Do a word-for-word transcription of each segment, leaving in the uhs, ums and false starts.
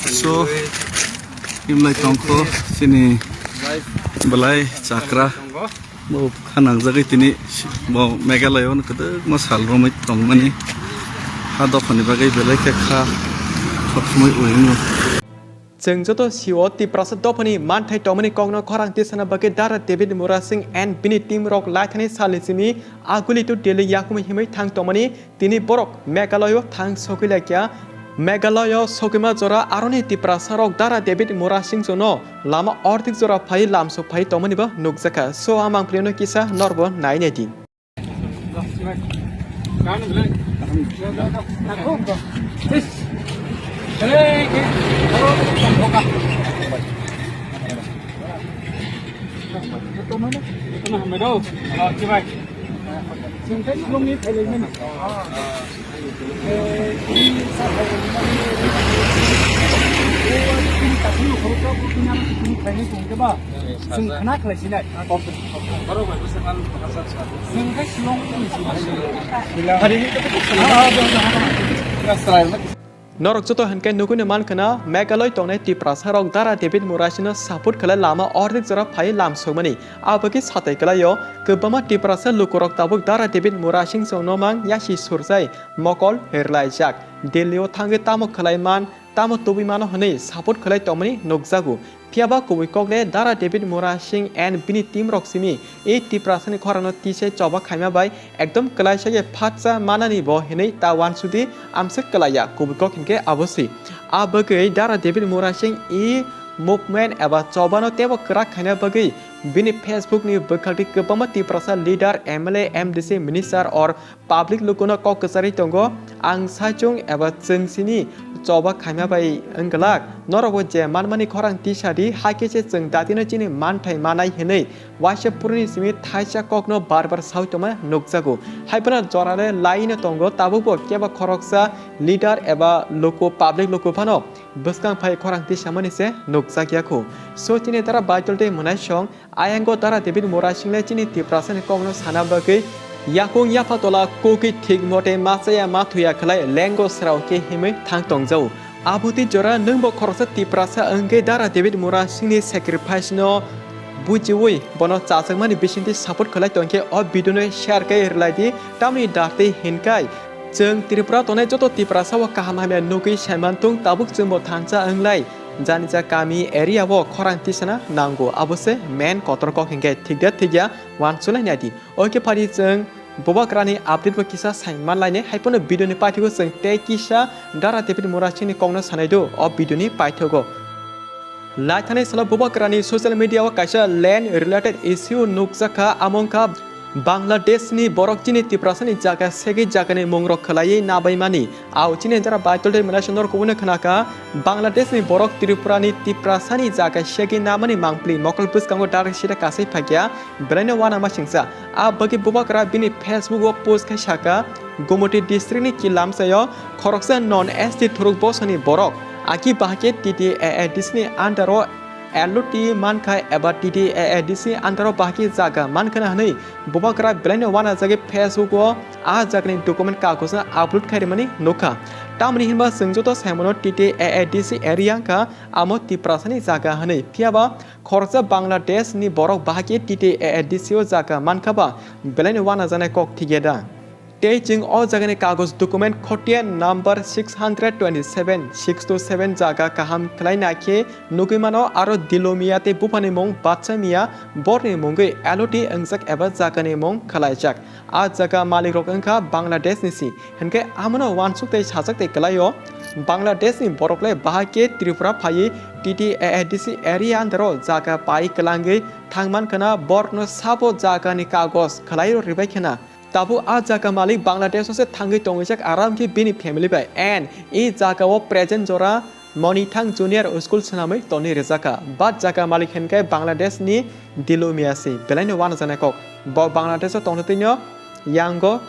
So, imlai tongkho chini belai chakra. Bo khanangjagwi tini bo Meghalaya o kwdwkma sal romwi tongmani. Ha dophani bagwi belai khe kha sok somoi uingo. Chwng joto sio Tiprasa dophani manthai tongmani kokno khorang tisana bagwi Dara David Murasing and bini team rok laithani salni simi Aguli to Delhi yakung himwi thang tongmani. Tini borok Meghalaya o thang sogwi laikya. Meghalaya o sogwima jora aroni Tiprasa rok Dara David Murasing jono lama ordik jora phai lamsok phai tongmani bo nukjakha. So a mangpili no kisa norbo nai nai di. Norok joto hinkhe nugwino mankha na, Meghalaya tongnai Tiprasa rok Dara David Murasingno support khlai lama ordik jora phai lam sokmani. Abagwi satai kwlaio, kwbangma Tiprasa lukurok tabuk Dara David Murasing chwngno mang yasi surjai mokol rwlaijak. Delhi o thangwi tamo khlai man, tamo tubui mano hwnwi support khlai tongmani nukjago. Phiyaba kubui kokle Dara David Murasing and bini team rok simi e Tiprasani khorangno tisai choba khaima bai ekdom kwlaisa khe phatsa manani bo hinwi ta wansudi amswk kwlaiya kubui kok hinkhe abo si. A bagwi Dara David Murasing e movement eba chobano teibo kwrak khaina bagwi bini Facebook ni bwkhakti kwbangma Tiprasa leader, M L A, M D C, minister or public lukuno kok kwcharwi tongo, ang saichung eba chwng sini choba khaima bai wngglak. Norokbo je manmani khorang tisadi, hakhe se chwng datino chini manthai manai hinwi waisa puruni simi thaisa kokno bar bar saui tongma nukjago. Haiphano jorale laino tongo, tabukbo kebo khoroksa leader eba luku, public luku phano bwskang phai khorang tisamani se nukjakya kho. So chini dara Baitol tei Mwnaisong Ayango Dara David Murasing le chini Tiprasani kokno sana bagwi yakung yapha tola kogwi thik mote ma chaya ma thuya khlai lengo srao khe himwi thang tongjao. Aboni jora nwngbo khoroksa Tiprasa wngwi Dara David Murasingni sacrifice no bujiwi bono chachakmani bisingtwi support khlai tongkhe o video no share khe rwlaidi, tamni dakti hinkai Chwng Tripura tongnai joto Tiprasa o kaham hamya nugwi saimantung, tabuk chwngbo thansa wnglai. Janija kami area o khorang tisana nango, abo se main kotor kok hinkhe thik de thik ya, wansuknai naidi. Oke phari chwng Bubagrani update bo kisa saimanlainai, haiphano video ni paithago chwng tei kisa Dara David Murasingni kokno sanai do o video ni paithago. Laithani salo Bubagrani social media o kaisa land related issue nukjakha, amo wngkha Bangladeshni borok chini Tiprasani jaga segwi jagani mungrok khwlaiwi nabaimani. Ao chini jora Baitol tei Mwnaisong norok kubuni khwnakha, Bangladeshni borok Tripurani Tiprasani jaga segwi namani mangpili mokol bwskango direct sida kasai phaikya, belaino uanama singsa. A bagwi Bubagra bini Facebook o post khai saka, Gumoti district ni kilamsayo khoroksa non S T thuruk bosoni borok, aki bahai khe T T A A D C ni under o L O T mankha eba T T A A D C under o bahai khe jaga mankha na hwnwi Bubagra belaino uanajagwi Facebook o a jagani document kagojno upload khai rimani nukha. Tamoni hinba chwng joto saimano T T A A D C area wngkha, amo Tiprasani jaga hwnwi. Phiyaba khoroksa Bangladesh ni borok bahai khe T T A A D C o jaga mankha ba belaino uanajaknai kok thikya da? Tei chwng o jagani kagoj document khotiya number six hundred twenty seven, six two seven jaga kaham khlai naikhe nugwi mano, aro Dilomia tei buphani mung Batsa Mia, borni mungwi L O T wngjak eba jagani mung khwlaijak. A jaga malik rok wngkha Bangladesh ni si, hinkhe amono uansuk tei sajak tei kwlaio. Bangladesh ni borok le bahai khe Tripura phaiwi T T A A D C area under o jaga pai kwlangwi thangmankha na, borokno sabo jagani kagoj khwlaio rwbai khena. Tabuk a jaga malik Bangladesh o se thangwi tongwijak aram khe bini family bai, and e jaga o present jora Monithang Junior School swnamwi tonwi rwjakha. But jaga malik hinkhe Bangladesh ni Dilomia si, belaino uanajaknai kok. Bo Bangladesh o tongtwtwino yango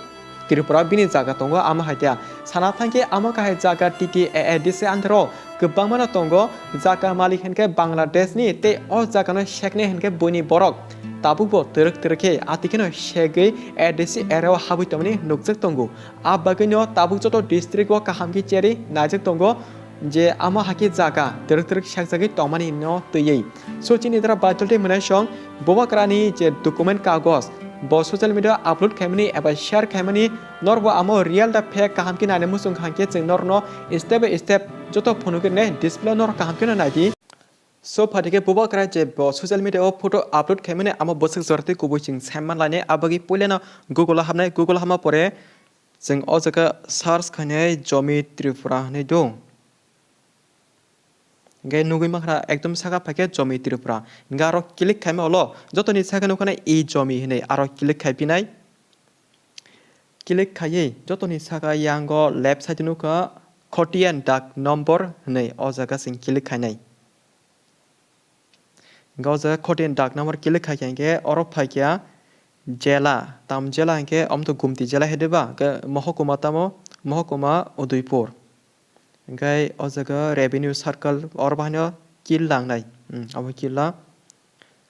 Tripura bini jaga tongo, amo hai khe sana thangkhe amo kahai jaga T T A A D C under o kwbangmano tongo. Jaga malik hinkhe Bangladesh ni, tei o jagano seknai hinkhe buini borok. tabukbo twrwk twrwk khe atikheno segwi A D C area o habwi tongmani nukjak tongo. A bagwino tabuk joto district o kaham khe cherwi naijak tongo je amo hakhe jaga twrwk twrwk sekjagwi tongmani no twiwi. So chini dara Baitul tei Mwnaisong Bubagrani je document kagoj bo social media o upload khaimani eba share khaimani norbo amo real da fake kaham khe naina muchung kha hwnkhe chwng norno step by step joto phunugwi rwnai display o norok kaham kheno naidi. So phaikhe Bubagra je bo social media o photo upload khaimani amo bwswk jora tei kubui chwng saiman lainai, abagwi puilano Google o habnai, Google o habma pore chwng o jaga search khainai Jomi Tripura hinwi do. Hingke nugui mankha ekdom saka phaikhe Jomi Tripura. Hingke aro click khaima ulo jotoni saka nukha na e Jomi hinwi aro click khai pinai. Click khaiwi jotoni saka yango left side nukha Khotiyan dak number hinwi o jaga chwng click khainai. Hingke o jaga Khotiyan dak number click khaikhe hingke oro phaikha jela, tam jela hingke omoto Gumti jela hede ba, hingke mohokuma tamo, mohokuma Udaipur. Hingke o jaga revenue circle oro bahaino killa wngnai, hmm, abo killa.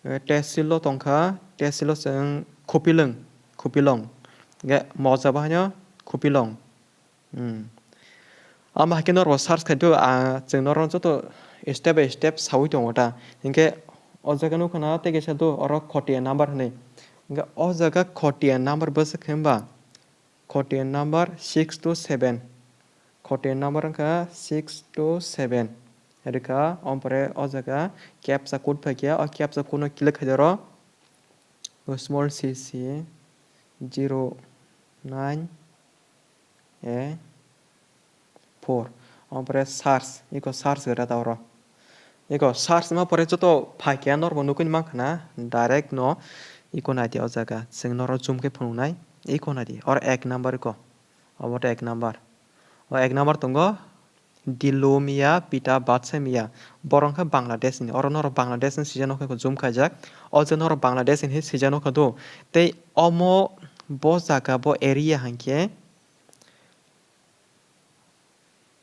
Hingke tehsil o tongkha, tehsil o chwng Khupilwng, Khupilong. Hingke moja bahaino Khupilong. Hmm. Ama haikhe norok search khai do, ah, chwng norok joto step by step saui tongo ta. Hinkhe o jaga nukha na tei kaisa do oro Khotiyan number hinwi. Hinkhe o jaga Khotiyan number bwswk khe hwnba Khotiyan number six two seven. Khotiyan number wngkha six two seven. Rikha, ompore o jaga captcha code phaikha, o captcha code no click khaidi oro. Small C C zero nine A four. Ompore search, iko search gada ta oro. Iko search ma pore joto phaikha norbo nukui mankha na direct no iko naidi o jaga. Chwng norok zoom khe phunuknai iko naidi. Oro ek number iko. Obo to ek number. O ek number tongo. Dilomia pita batsa mia. Borok wngkha Bangladesh ni. Oro norok Bangladesh ni sijak nokha kho zoom khaijak. O je norok Bangladesh ni sijak nokha do. Tei omo bo jaga bo area hinkhe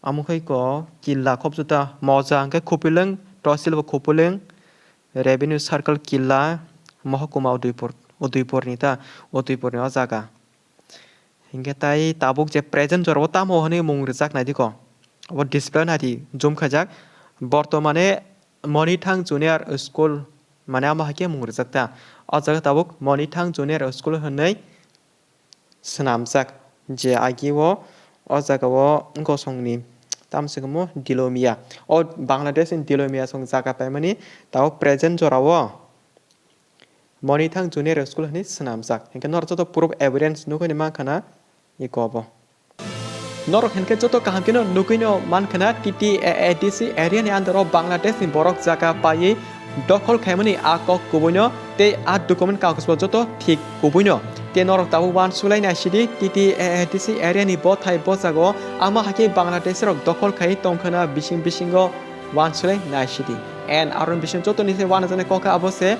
amo khai ko killa khobjuta moja hinkhe Khupilwng, Tehsil bo Khupilwng, Revenue Circle killa, Mohokuma Udaipur, Udaipur ni ta, Udaipur ni o jaga. Hinkhe tai tabuk je present jorao tamo hwnwi mung rijak naidi ko. Abo display naidi zoom khaijak. Bortomane Monithang Junior School mane amo haikhe mung rijak ta. O jaga tabuk Monithang Junior School hwnwi swnamjak je agio o jagao gosongni tamswkmo Dilomia. O Bangladesh ni Dilomia song jaga paimani tabuk present jorao. Monithang Junior School hwnwi swnamjak. Hinkhe norok joto proof evidence nukui mankha na iko bo. Norok hinkhe joto kaham kheno nukui no mankha na T T A A D C area ni under o Bangladesh ni borok jaga paiwi dokhol khaimani a kok kubui no tei a document kagoj bo joto thik kubui no. Tei norok tabuk uansuk lai naisidi T T A A D C area ni bothai bochago ama hakhe Bangladesh rok dokhol khai tongkha na bising bisingo uansuk lai naisidi. And aroni bising joto ni se uanajaknai kok khe abo se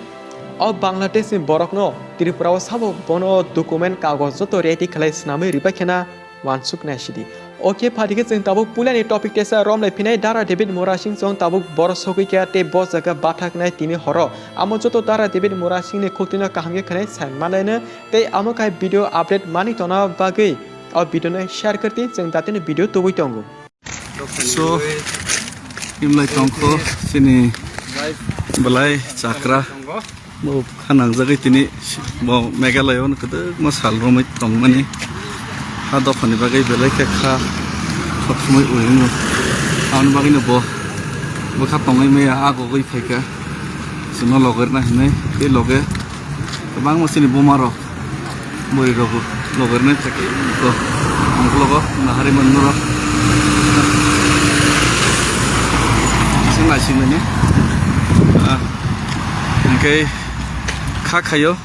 O Bangladesh ni borok no Tripura o sabo bono document kagoj joto ready khlai swnamwi ribai khena uansuk naisidi. Oke phaidi khe chwng tabuk puilani topic tesa romlai phinai Dara David Murasing chwng tabuk boro sogwi kha tei bo jaga bathak nai tini horo. Amo joto Dara David Murasing ni khuktino kaham khe khwnai sai manlaino tei amo khai video update mani tona bagwi o video no share kwrwi chwng datino video tubui tongo. So, imlai tongkho chini belai chakra. Bo kha nangjagwi tini bo Meghalaya o kwbangma sal romwi tongmani. Ha dophani bagwi belai khe kha sab somoi uringo. Aboni bagwino bo bwkha tongwi maya agogwi phaikha. Chwngno logerna hinwi tei loge kwbangma chini buma rok. Bwrwi rok loge rwnai thaki ko ang ulogo nahari manmano. Sing lai sing mani. Ah, hingke kha khayo.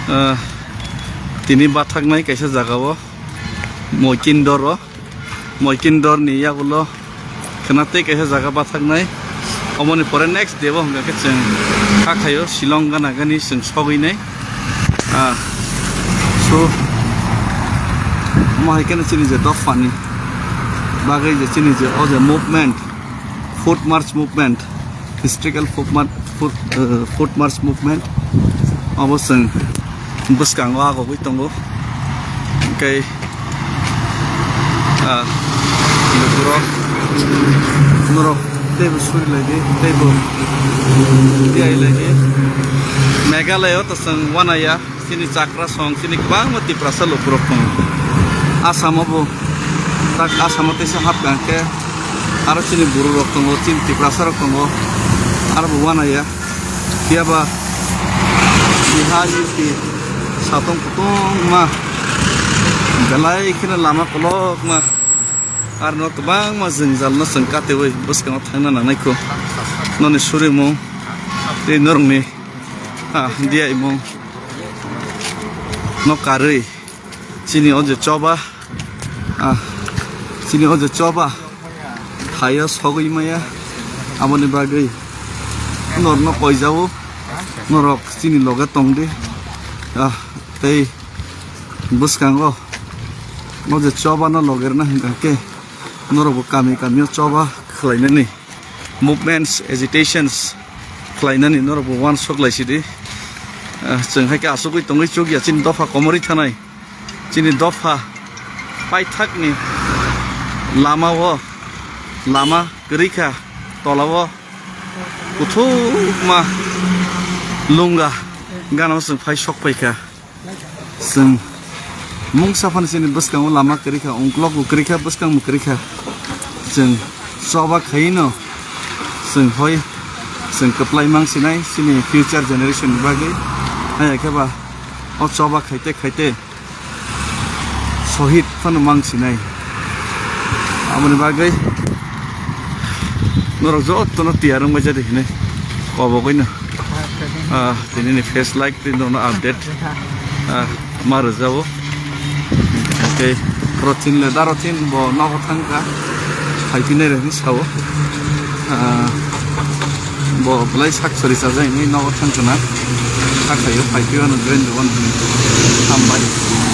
Ah, tini bathaknai kaisa jaga o Moikindor o. Moikindor ni yagulo khwna tei kaisa jaga bathaknai. Omoni pore next day bo hwnka khe chwng kha khaio Shillong gana gani chwng sogwi nai. Ah, so, omo hai kheno chini je dophani bagwi je chini je o je movement, Foot March movement, historical Foot March, Foot, uh, Foot March movement. Abo chwng bwskango agogwi tongo. Hwnkhe, ah, lukurok norok teibo surilaidi, teibo tiyailaidi. Meghalaya o to chwng uanaya, chini chakra song, chini kwbangma Tiprasa lukurok tongo. Assam o bo, tak Assam o teisa hapkha hwnkhe, aro chini bororok tongo, chini Tiprasa rok tongo, aro bo uanaya. Phiya ba Bihar, U P, satong kutungma, belai kheno lama kolokma, arno kwbangma jwngjal no chwng katewi bwskango thangna nangnai kho. Noni surimung tei norokni, ah, diyaimung no karwi. Chini o je choba, ah, chini o je choba, hayo sogwi maya, aboni bagwi norokno koijao, norok chini loge tongdi, ah, tei bwskango o je choba no logerna hwnkha khe norokbo kami kami o choba khlainani. Movements, agitations khlainani norokbo uansuk laisidi. Ah, chwng hai khe asugwi tongwi chukya chini dopha komorwi thanai. Chini dopha paithakni lama o, lama kwrwi kha, tola o kuthukma lunga gana o chwng phai sok phai kha. Chwng mungsa phano chini bwskango lama kwrwi kha, ungkulok bo kwrwi kha, bwskang bo kwrwi kha. Chwng choba khaino chwng hoi chwng kwplai mang sinai chini future generation ni bagwi. Haya khe ba o choba khaite khaite sohid phano mang sinai. Aboni bagwi norok jotono tiyar wngbai jadi hinwi kobogwino. Ah, tini ni face like tini no update. Ah, ma rwjao. Okay, Rothin le da Rothin bo nogo thangkha. Phaiphinai rw hinwi sao. Ah, bo belai sak sori sajak hinwi nogo thangkha na. Sakhaio phaiphi wano join rw wano hinwi. Hambai.